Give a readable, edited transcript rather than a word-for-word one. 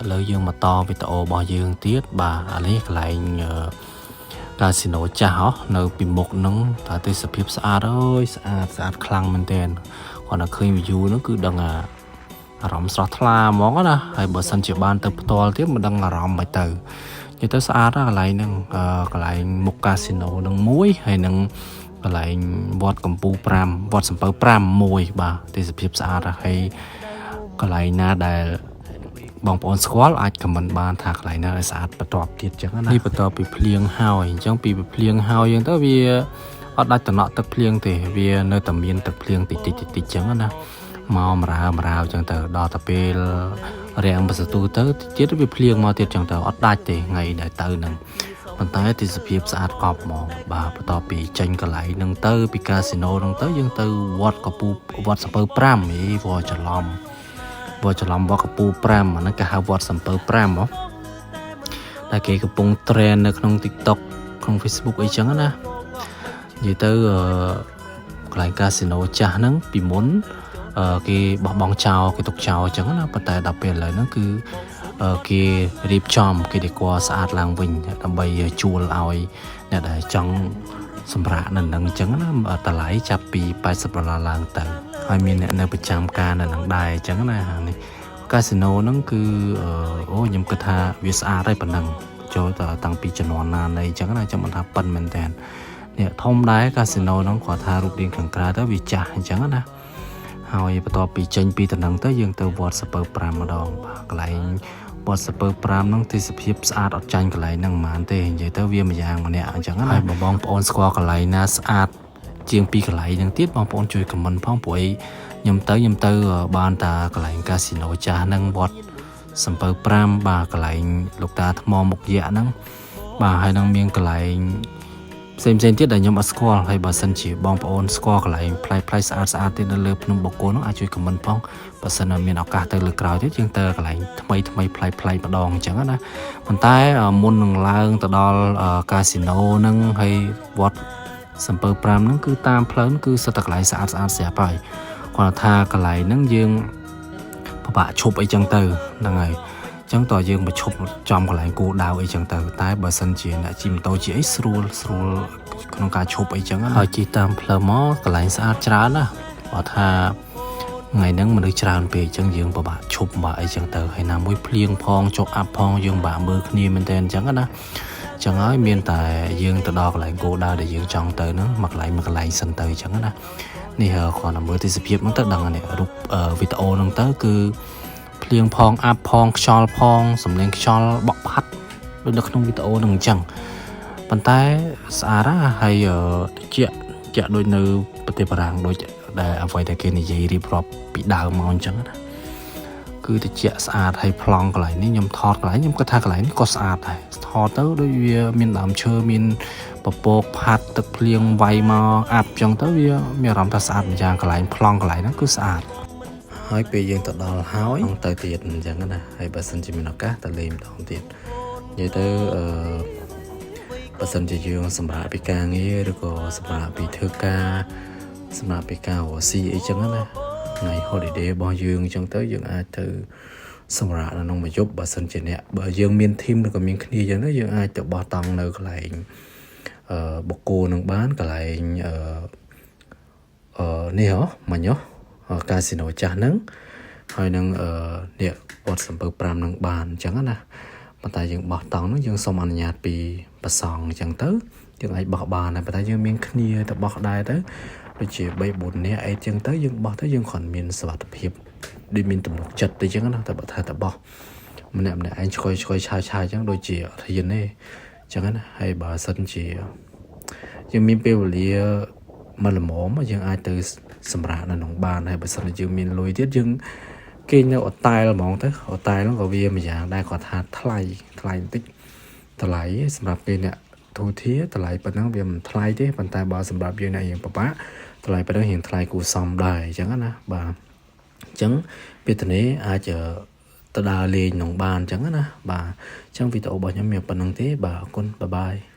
ឥឡូវយើងមកតវីដេអូរបស់យើងទៀតបាទអានេះកន្លែងកាស៊ីណូចាស់ហ៎នៅពីមុខហ្នឹងតើទេសភាពស្អាតអើយស្អាតស្អាតខ្លាំងមែនទែនគ្រាន់តែឃើញ view ហ្នឹងគឺដឹងអាអារម្មណ៍ស្រស់ថ្លាហ្មងណាហើយបើសិនជាបានទៅផ្ទាល់ទៀតមិនដឹងអារម្មណ៍មិនទៅនិយាយទៅស្អាតណាស់កន្លែងហ្នឹងកន្លែងមុខកាស៊ីណូហ្នឹងមួយហើយនឹងកន្លែងវត្តកំពូល5វត្តសំពៅ5មួយបាទទេសភាពស្អាតណាស់ហើយកន្លែងណាដែល បងប្អូនស្គាល់អាច comment បានថាកន្លែងណាដែលស្អាតបន្ទាប់ទៀតចឹងណានេះបន្ទាប់ពីភ្លៀងហើយអញ្ចឹងពីភ្លៀងហើយអញ្ចឹងទៅវាអត់ដាច់តំណក់ទឹកភ្លៀងទេវានៅតែមានទឹកភ្លៀងតិចតិចតិចតិចចឹងណាមកម្រើម្រើចឹងទៅដល់តែពេលរាំងបសទូទៅទៀតវាភ្លៀងមកទៀតចឹងទៅអត់ដាច់ទេថ្ងៃដែលទៅហ្នឹងប៉ុន្តែទេសភាពស្អាតកប់ហ្មងបាទបន្ទាប់ពីចេញកន្លែងហ្នឹងទៅពីកាស៊ីណូហ្នឹងទៅយើងទៅវត្តកពូវត្តសំពៅ5ហីវត្តច្រឡំ វត្តច្រឡំវត្តកពូ5អាហ្នឹងគេហៅវត្តសំពៅ5ហ៎តែគេកំពុង trend នៅក្នុង TikTok ក្នុង Facebook អីចឹងណានិយាយទៅអឺកន្លែងកាស៊ីណូចាស់ហ្នឹងពីមុនអឺគេបោះបង់ចោលគេទុកចោលចឹងណាប៉ុន្តែដល់ពេលឥឡូវហ្នឹងគឺអឺគេរៀបចំគេ decor ស្អាតឡើងវិញដើម្បីជួលឲ្យអ្នកដែលចង់សម្រាកនៅនឹងចឹងណាតម្លៃចាប់ពី80ដុល្លារឡើងទៅហើយមានអ្នកនៅប្រចាំការនៅនឹងដែរអញ្ចឹងណានេះកាស៊ីណូហ្នឹងគឺអូខ្ញុំគិតថាវាស្អាតហើយប៉ុណ្ណឹងចូលទៅតាំងពីជំនាន់ណានៃអញ្ចឹងណាចាំមិនថាប៉ិនមែនតើនេះធំដែរកាស៊ីណូហ្នឹងគាត់ថារូបរាងខាងក្រៅទៅវាចាស់អញ្ចឹងណាហើយបន្ទាប់ពីចេញពីតំណឹងទៅយើងទៅវត្តសពៅ5ម្ដងបាទកន្លែងវត្តសពៅ5ហ្នឹងទេសភាពស្អាតអត់ចាញ់កន្លែងហ្នឹងហ្មងទេនិយាយទៅវាមួយយ៉ាងម្នាក់អញ្ចឹងណាហើយបើបងប្អូនស្គាល់កន្លែងណាស្អាតជាងពីកន្លែងហ្នឹងទៀតបងប្អូនជួយ comment ផងព្រោះអីខ្ញុំទៅបានតាកន្លែងកាស៊ីណូចាស់ហ្នឹងវត្តសំពៅ5បាទកន្លែងលោកតាថ្មមុខយៈហ្នឹងបាទហើយនឹងមានកន្លែងផ្សេងផ្សេងទៀតដែលខ្ញុំអត់ស្គាល់ហើយបើសិនជាបងប្អូនស្គាល់កន្លែងប្លែកប្លែកស្អាតស្អាតទៀតនៅលើភ្នំបូកគោនោះអាចជួយ comment ផងបើសិនណាមានឱកាសទៅលើក្រោយទៀតយើងទៅកន្លែងថ្មីថ្មីប្លែកប្លែកម្ដងអញ្ចឹងណាប៉ុន្តែមុននឹងឡើងទៅដល់កាស៊ីណូហ្នឹងហើយវត្តសំពៅ5ហ្នឹងគឺតាមផ្លូវគឺសុទ្ធតែកន្លែងស្អាតស្អាតស្រាប់ហើយគាត់ថាកន្លែងហ្នឹងយើងពិបាកឈប់អីចឹងទៅហ្នឹងហើយចឹងតើយើងមកឈប់ចំកន្លែងគោដៅអីចឹងទៅតែបើសិនជាអ្នកជិះម៉ូតូជិះអីស្រួលស្រួលក្នុងការឈប់អីចឹងហើយជិះតាមផ្លូវមកកន្លែងស្អាតច្រើនណាបើថាថ្ងៃហ្នឹងមនុស្សច្រើនពេកចឹងយើងពិបាកឈប់បាក់អីចឹងទៅហើយណាមួយភ្លៀងផងចុះអាប់ផងយើងពិបាកមើលគ្នាមែនតើអញ្ចឹងណាចឹងហើយមានតែយើងទៅដល់កន្លែងគោលដៅដែលយើងចង់ទៅហ្នឹងមកកន្លែងមកកន្លែងសិនទៅអញ្ចឹងណានេះគ្រាន់តែមើលទេសភាពហ្នឹងទៅដឹងនេះរូបវីដេអូហ្នឹងទៅគឺភ្លៀងផងអាប់ផងខ្យល់ផងសំឡេងខ្យល់បក់ផាត់ដូចនៅក្នុងវីដេអូហ្នឹងអញ្ចឹងប៉ុន្តែស្អាតណាស់ហើយតិចជាក់ដូចនៅប្រទេសបារាំងដូចដែលអ្វីដែលគេនិយាយរៀបរាប់ពីដើមមកអញ្ចឹងណាគឺតិចស្អាតហើយប្លង់កន្លែងនេះខ្ញុំថតកន្លែងខ្ញុំគិតថាកន្លែងនេះក៏ស្អាតដែរថតទៅដូចវាមានដើមឈើមានពពកផាត់ទឹកភ្លៀងវាយមកអាប់ចឹងទៅវាមានអារម្មណ៍ថាស្អាតម្យ៉ាងកន្លែងប្លង់កន្លែងហ្នឹងគឺស្អាតហើយពេលយើងទៅដល់ហើយទៅទៀតអញ្ចឹងណាហើយបើសិនជាមានឱកាសទៅលេងម្ដងទៀតនិយាយទៅអឺបើសិនជាយើងសម្រាប់ពីការងារឬក៏សម្រាប់ពីធ្វើការសម្រាប់ពីការរកស៊ីអីចឹងណាថ្ងៃ holiday របស់យើងអញ្ចឹងទៅយើងអាចទៅសម្រាប់នៅក្នុងមួយយប់បើសិនជាអ្នកបើយើងមាន team ឬក៏មានគ្នាអញ្ចឹងទៅយើងអាចទៅបោះតង់នៅកន្លែងអឺបូកគោនឹងបានកន្លែងអឺអឺនេះហ៎មិញហ៎កាស៊ីណូចាស់ហ្នឹងហើយនឹងអឺនេះវត្តសំពៅ5នឹងបានអញ្ចឹងណាប៉ុន្តែយើងបោះតង់ហ្នឹងយើងសូមអនុញ្ញាតពីប្រសង់អញ្ចឹងទៅយើងអាចបោះបានដែរប៉ុន្តែយើងមានគ្នាទៅបោះដែរទៅដូចជា3 4នាក់អីចឹងទៅយើងបោះទៅយើងគ្រាន់មានសុវត្ថិភាពដូចមានទំនុកចិត្តទៅចឹងណាតែបើថាតែបោះម្នាក់ម្នាក់ឯងឆ្កយឆ្កយឆាវឆាវចឹងដូចជាអត់ហ៊ានទេចឹងណាហើយបើសិនជាយើងមានពេលវេលាមកល្មមយើងអាចទៅសម្រាប់នៅក្នុងបានហើយបើសិនជាយើងមានលុយទៀតយើងគេងនៅអូតែលហ្មងទៅអូតែលហ្នឹងក៏វាមួយយ៉ាងដែរគាត់ថាថ្លៃថ្លៃបន្តិចតម្លៃសម្រាប់គេអ្នកទូធាតម្លៃប៉ុណ្ណឹងវាមិនថ្លៃទេប៉ុន្តែបើសម្រាប់យើងអ្នករៀងពិបាកតម្លៃប៉ុណ្ណឹងរៀងថ្លៃគួរសមដែរអញ្ចឹងណាបាទអញ្ចឹងពេលតនេះអាចទៅដើរលេងក្នុងបានអញ្ចឹងណាបាទអញ្ចឹងវីដេអូរបស់ខ្ញុំមានប៉ុណ្ណឹងទេបាទអរគុណ bye bye.